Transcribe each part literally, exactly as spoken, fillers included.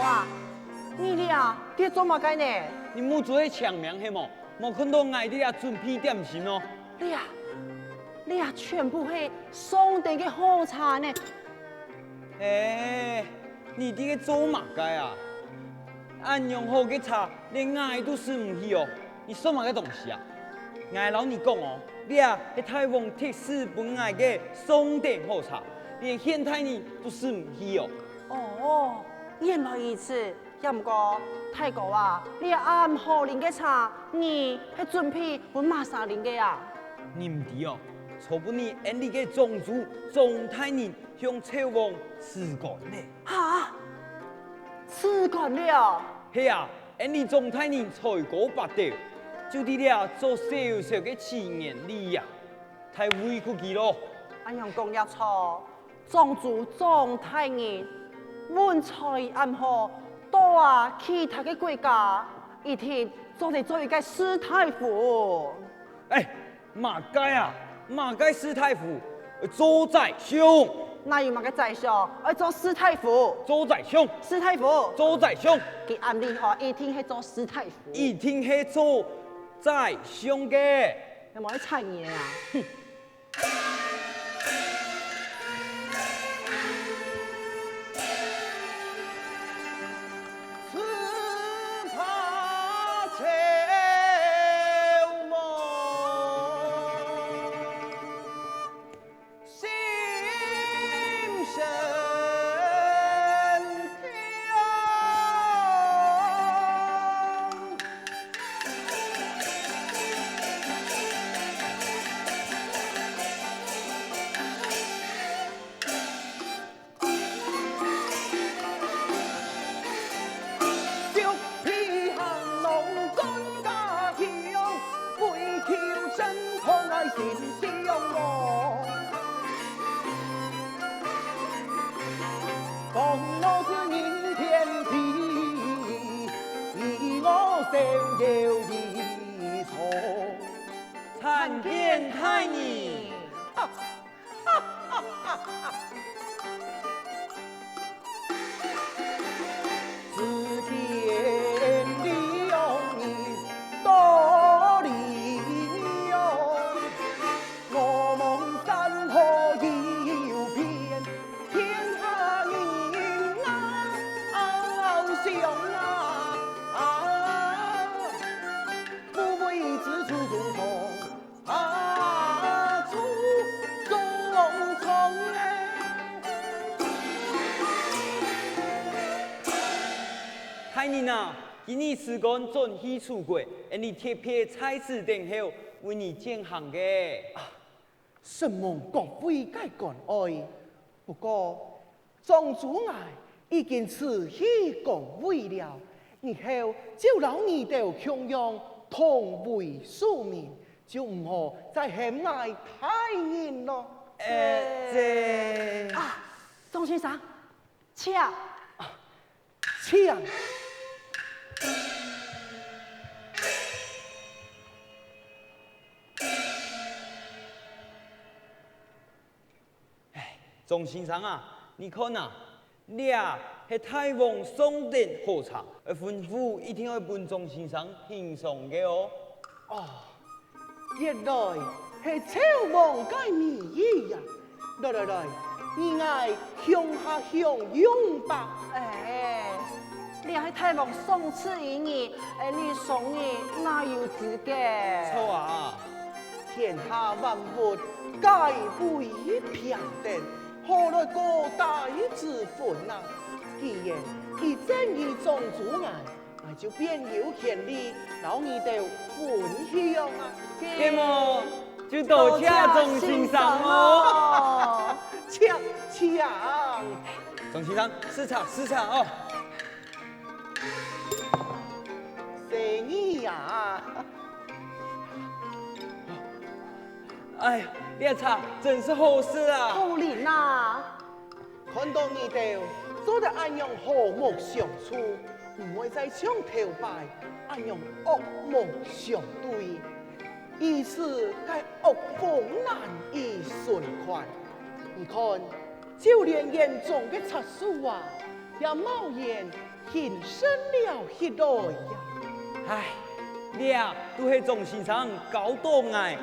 啊，你這啊，在做麼个呢？你目珠係青盲係無？無看到𠊎在這準備點心哦。這啊，這啊全部係上等个好茶呢。欸，你在該做麼个啊？恁樣好个茶，連𠊎都食毋起哦。你算麼个東西啊？𠊎摎你講哦，這係大王特製分𠊎个上等好茶，連現代人都食毋起哦。哦，原來如此。 也毋過，大哥啊，這恁好啉个茶，你係準備分麼儕啉个啊？你毋知哦，昨晡日𫣆俚个莊主莊大人向賊王辭官了。哈？辭官了？係啊，𫣆俚莊大人才高八斗，就在這做小小个職員哩啊，大委屈佢囉。恁樣講也著， 莊主莊大人，文才恁好，到啊其他个國家，一定做得做一個士大夫。欸，麼个啊？麼个士大夫？做宰相！哪有麼个宰相，愛做士大夫？做宰相！士大夫！做宰相！佢恁厲害，一定係做士大夫。一定係做宰相个。有無愛睬你啊？ 參見大人。大人啊，今日辭官轉去楚國，𫣆俚特別在此等候，為你餞行个。承蒙各位个關愛。不過， 莊主𠊎已經辭去崗位了，日後就摎你兜共樣同為庶民，就毋好再喊𠊎大人囉。呃，這……啊，莊先生，請。請。 莊先生啊，你看啊，這係大王上等好茶，吩咐一定愛分莊先生品嚐个哦。哦，原來係趙王个美意呀！來來來，你𠊎共下享用吧。哎， 這係大王賞賜於你，𫣆俚商人哪有資格？著啊！天下萬物皆為平等，何來高低之分啊？既然你贈與莊主𠊎，𠊎就便有權利摎你兜分享啊！該麼，就多謝莊先生哦！請，請！莊先生，試茶，試茶哦！ 細義啊！哎，這茶真係好食啊！好啉啊！看到你兜做得恁樣和睦相處，毋會再像頭擺恁樣惡目相對，以致該惡風難以順寬。你看，就連園中个茶樹啊，這茅煙盡盛了起來呀！唉，這都係莊先生教導𠊎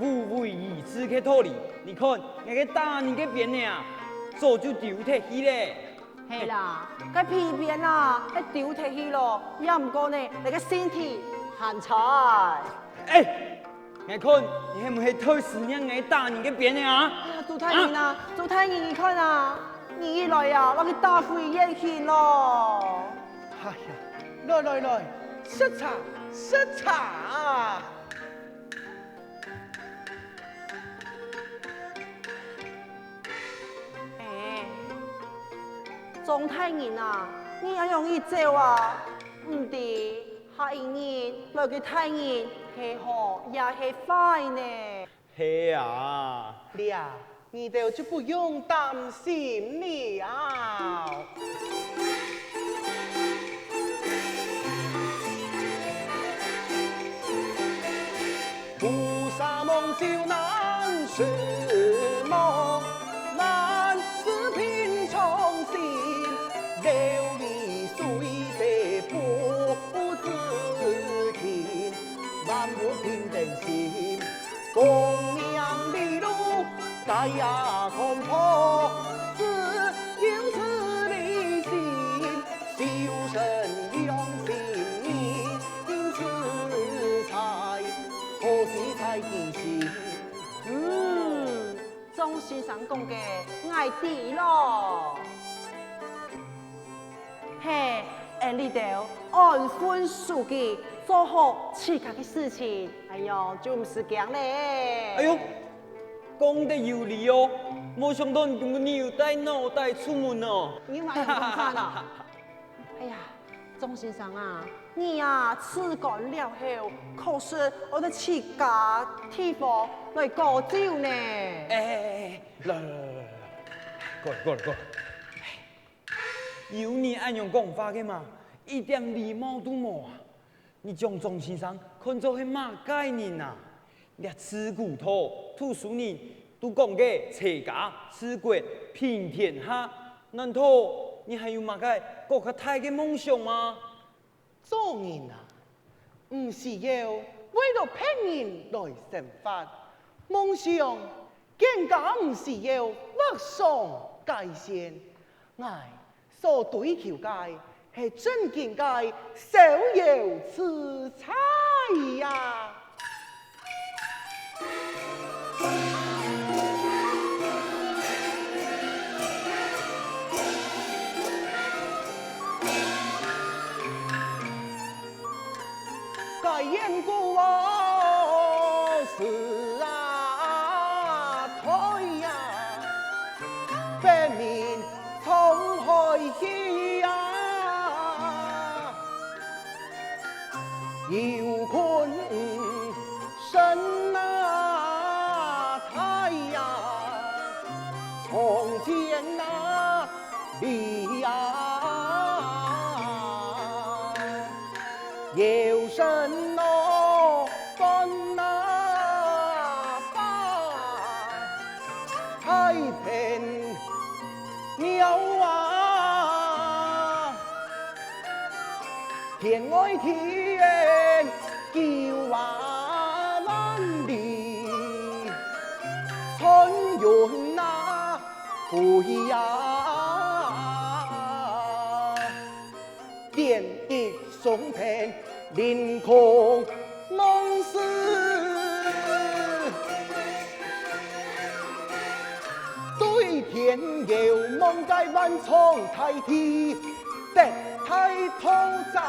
無為而治个道理。你看，𠊎个打人个鞭仔啊，早就丟忒去咧。係啦，該皮鞭啊，係丟忒去咯，也毋過呢，你个身體還在。哎， 𠊎看你係毋係忒思念𠊎打人个鞭仔啊？哎呀，朱大人啊，朱大人，你看啊，你一來啊，摎佢打回原形咯。哎呀，來來來，食茶，食茶！哎，莊大人啊，你恁樣一走啊，毋知 下一日來个大人係好也係壞呢？係啊。這，你兜就不用擔心了。 嗯，莊先生講个，𠊎知咯。嘿，𠊎俚兜安分守己，做好自家个事情，哎喲，就毋使驚咧。哎喲，講得有理哦！無想到你今晡日有帶腦袋出門哦！你嘛有講啥呢？哎呀，莊先生啊，你啊，辭官了後，確實愛在自家地方來過晝呢。哎哎哎哎，來來來來來，過來過來過來。有你恁樣講話个嘛，一點禮貌都無啊！你將莊先生看做係麼个人啊？ 這自古到讀書人都講个齊家治國平天下，難道你還有麼个過較大个夢想嗎？做人啊，毋需要為著別人來生活，夢想更加毋需要畫上界線。 𠊎所追求个係正經个逍遙自在呀！ 該遠古時啊，代呀，北冥滄海去呀，有鯤身啊，太呀，長天啊， 里呀，有神哦，干那把太平鸟啊，天外天，九啊万里，穿云那。 飞呀，点滴松平凌空弄死，对天遥望个万丈大地，得大道者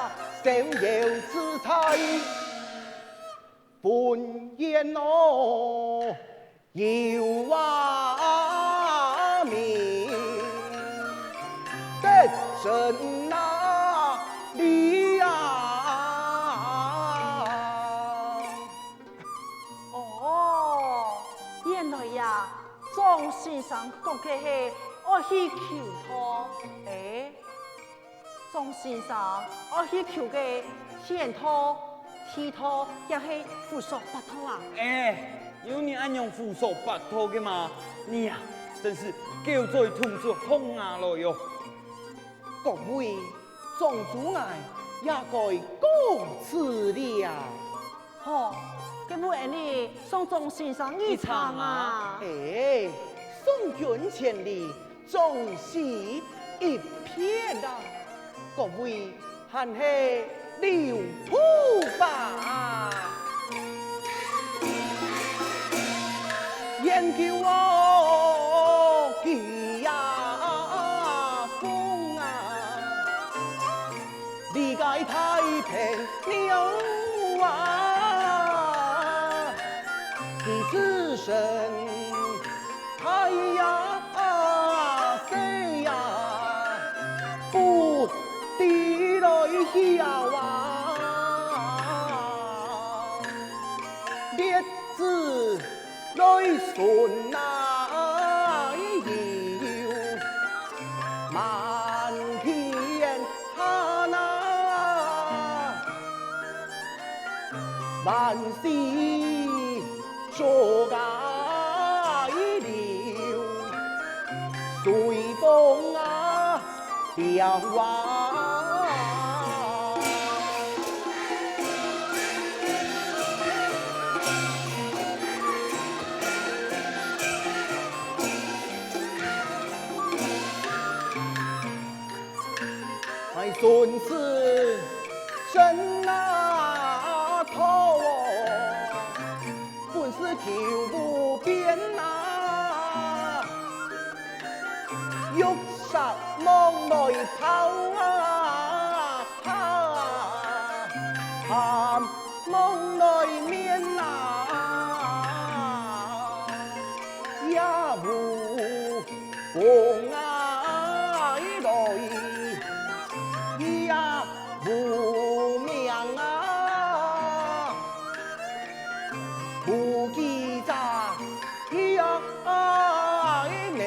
逍遥自在。本愿哦。 有啊名，得真啊理啊。哦，原來呀，莊先生講个係愛去求道。誒， 莊先生愛去求个仙道、地道，也係胡說八道啊？誒，有你恁樣胡說八道个嘛？你啊，真是狗嘴動出象牙來喲！各位，莊主，𠊎也該告辭了。好，該𠊎俚送莊先生一程啊。哎，送君千里， 總是一別啊，各位還係留步吧。雁叫哦，飛呀風啊， 這个太平鳥啊，佢自身大呀細呀，不知來曉啊。列子 來巡哪，又滿天下哪，萬事捉啊溜，隨風啊 飄啊。哎，順時針那套哦， 本是九無邊哪，玉石望來拋啊，拋啊，望來面哪，也無 風啊來，也無名啊，無記載啊名，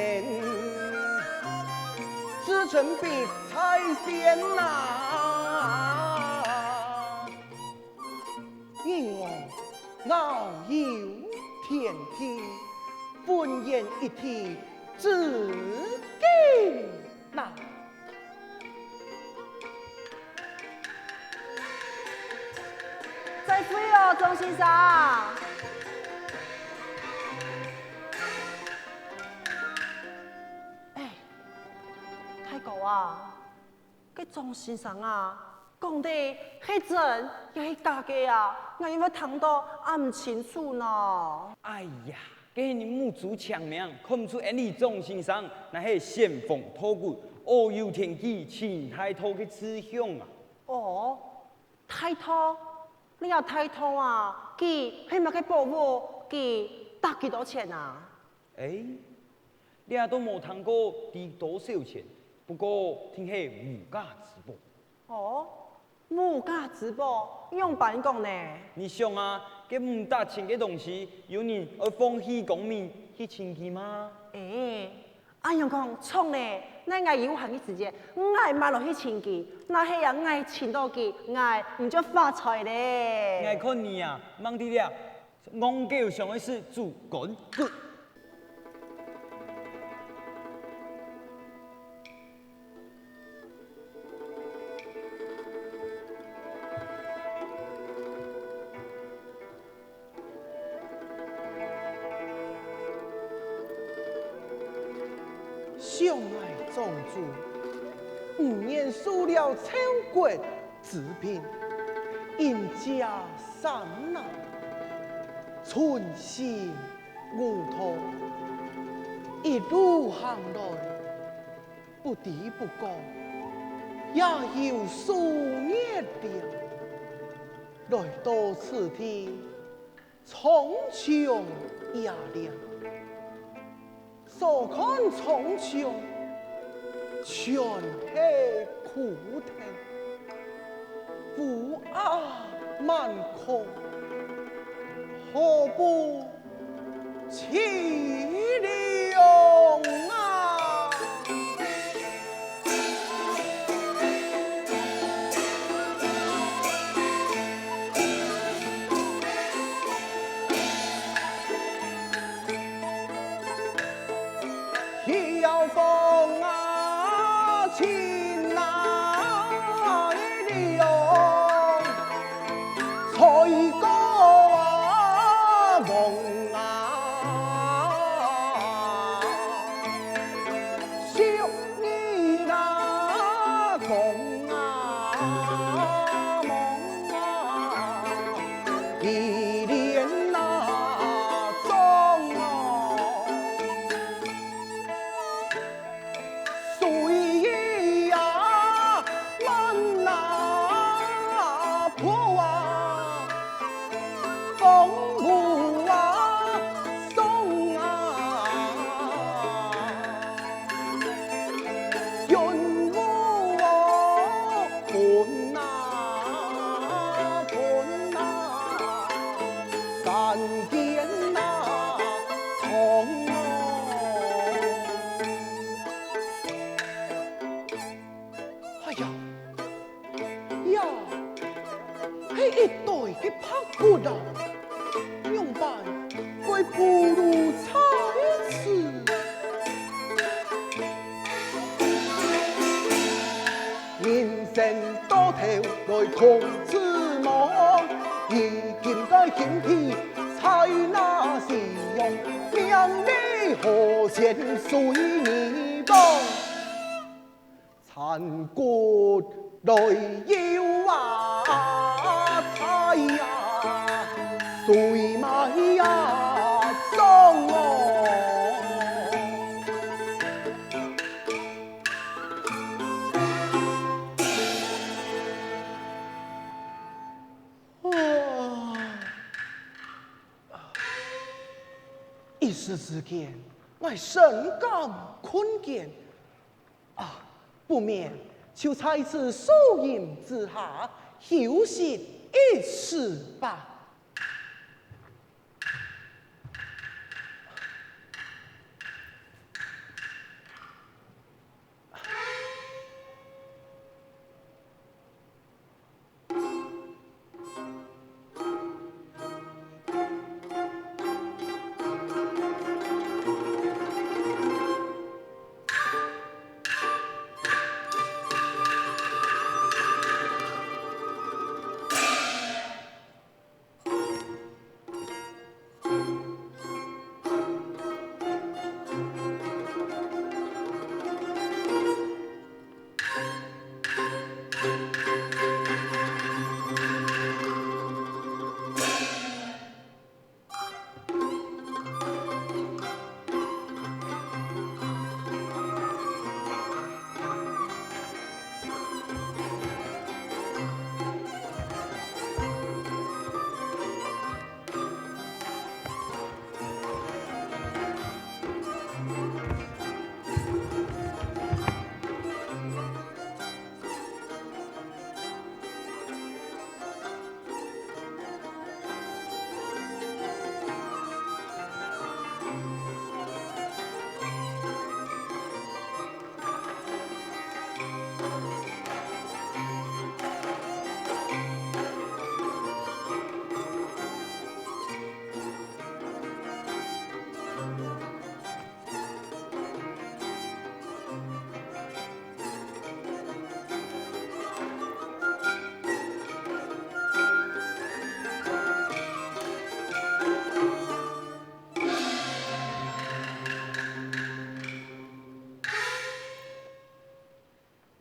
自稱必在仙哪。 人王遨遊天地，渾然一體至極難。再會哦，莊先生。哎，大哥啊， 該莊先生啊，講个係真也係假个啊？𠊎因為聽到也毋清楚呢。哎呀，該係你目珠青盲，看毋出𫣆俚莊先生乃係仙風道骨、遨遊天地、清大道个志向啊！哦，大道？這大道啊，佢係麼个寶物？佢值幾多錢啊？ 哎，這都無聽過值多少錢，不過定係無價之寶。哦，無價之寶，仰般講呢？你想啊，該無值錢个東西，有人會放棄功名去尋佢嗎？哎，恁樣講著呢，若𠊎有閒个時節，𠊎乜來去尋佢，若係啊𠊎尋到佢，𠊎毋就發財咧。𠊎看你啊，吂在這戇狗想个事，豬肝骨。 想𠊎莊主，五年受了曹國之兵，因甲山難，存心烏托，一路行來，不知不覺，也有數月了。來到此地， 蒼穹野嶺，所看蒼穹，全係枯藤，烏鴉滿空，何不淒涼啊！望啊望啊，一连那种啊，水呀满那坡啊，风舞啊送啊。 云雾哦，滚啊，滚啊，山间啊，冲哦。哎呀，呀，係一對个白骨啊！ 仰般會步入彩池？人生到頭來空自望，如今个今天在那西洋，名利何钱随你忘。 残酷來遊啊，太陽水馬呀，中哦！啊！一時之間，𠊎深感困倦， 啊，不免就在此樹蔭之下休息一時吧。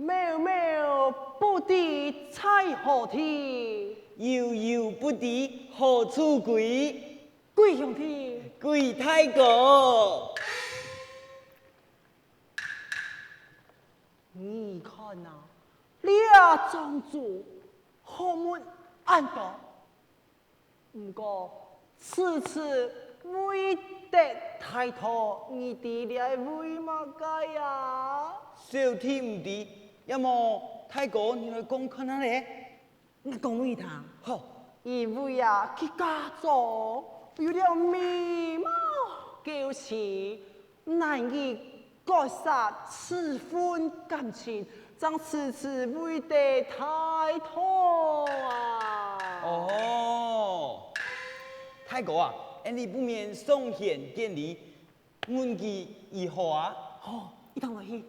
渺渺不知在何地，悠悠不知何處歸。貴兄弟，貴大哥。你看啊，這莊主學問恁高， 毋過，遲遲未得大道，你知這位麼个啊？小弟毋知，要麼大哥你來講看啊咧。𠊎講分你聽。好。因為啊，佢家中有了美貌嬌妻， 難以割捨此份感情，正遲遲未得大道啊。哦，大哥啊，恁樣不免上前見禮，問佢如何啊？好，一同來去。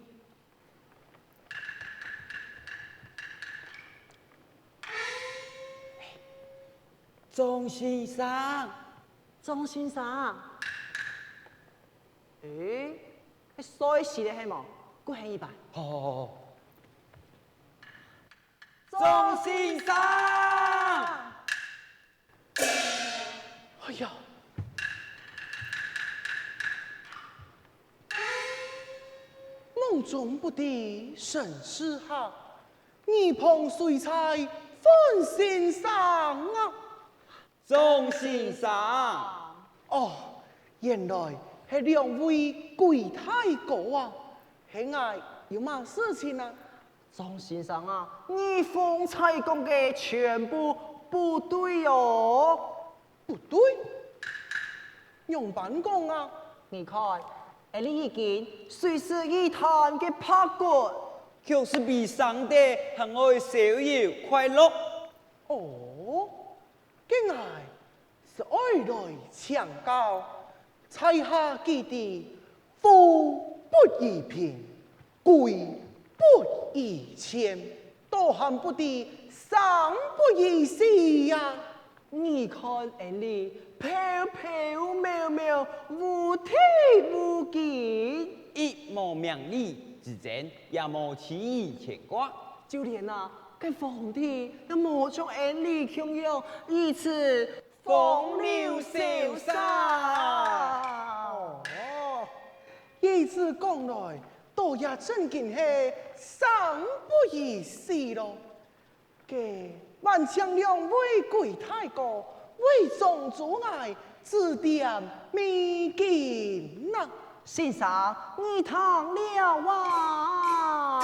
莊先生。莊先生。 誒，該睡死了係無？過歇一擺。好好好好。鍾先生！哎呀！夢中不知身是客， 耳旁誰在喚先生啊？鍾先生。哦，原來係兩位貴大哥啊！係𠊎有麼事情啊？鍾先生啊，你方才講个全部不對哦！不對？仰般講啊？你看，𠊎這已經水洗一灘个白骨， 卻係比生忒還愛逍遙快樂。哦，該𠊎就愛來請教，在下既知富不與貧，貴不與賤， 倒還不知生不與死呀！你看𠊎俚飄飄渺渺，無地無根，一無名利之爭，也無妻兒牽掛。就連啊，該皇帝也無像𠊎俚共樣，如此風流瀟灑。哦，如此講來，倒也真經係生不與死咯。 該還請兩位貴大哥為莊主𠊎指點迷津啊！先生，你聽了啊！